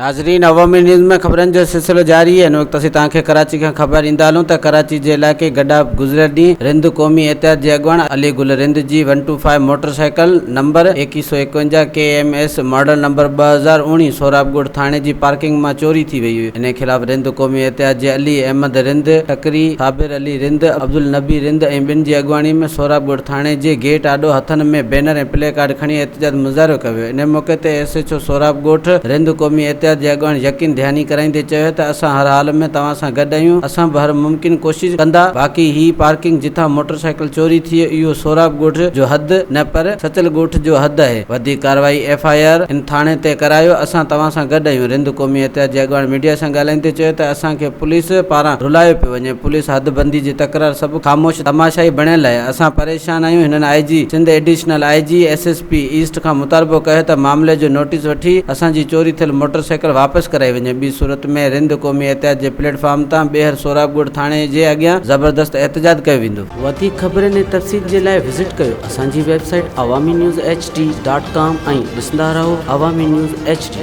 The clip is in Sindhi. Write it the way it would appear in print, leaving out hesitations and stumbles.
ناظرين عوامي نيوز ۾ خبرن جو سلسلو جاري آهي هن وقت اسين توهان کي ڪراچي کان خبر ڏيندا هلون ته ڪراچي جي علائقي گڏاپ گذريل ڏينهن رند قومي احتياط جي اڳواڻ علي گل رند جي one two five motorcycle number ايڪيهه سو ايڪونجاهه K M S model number 2019 Sohrab Goth ٿاڻي جي پارڪنگ مان چوري ٿي وئي هئي انهي خلاف رند قومي احتياط جي علي احمد رند ٽڪري، صابر علي رند، عبدالنبي رند ۽ ٻين جي اڳواڻي ۾ سهراب ڳوٺ ٿاڻي جي گيٽ آڏو هٿن ۾ بينر ۽ پلي ڪارڊ کڻي احتجاج مظاهرو ڪيو ويو. ان موقعي تي ايس ايڇ او سهراب ڳوٺ رند قومي احتياط جي اڳواڻ يقين ڌياني ڪرائيندي چيو ته اسان هر حال ۾ توهان سان گڏ آهيون اسان به هر ممڪن ڪوشش ڪندا باقي هي پارڪنگ جتان موٽر سائيڪل چوري ٿي اهو سهراب ڳوٺ جو حد نه پر سچل ڳوٺ جو حد آهي وڌيڪ ڪارروائي ايف I R هن ٿاڻي تي ڪرايو اسان توهان سان گڏ آهيون رند قومي احتياط جي اڳواڻ ميڊيا سان ڳالهائيندي چيو ته اسان کي پوليس پاران رلايو پيو وڃي پوليس حد بندي جي تڪرار سب خاموش تماشائي بڻيل آهي اسان پريشان آهيون هنن I G Sindh additional I G S S P east کان مطالبو ڪيو ته معاملي جو نوٽيس وٺي اسان جي چوري ٿيل موٽر سائيڪل واپس ڪرائي وڃي ٻي صورت ۾ رند قومي احتياط جي پليٽ فارم تان ٻيهر سهراب ڳوٺ ٿاڻي جي اڳيان زبردست احتجاج ڪيو ويندو. وڌيڪ خبرن ۽ تفصيل جي لاء وزٽ ڪيو اسان جي website Awami news H D dot com ۽ ڏسندا رهو عوامي نيوز ايڇ ڊي.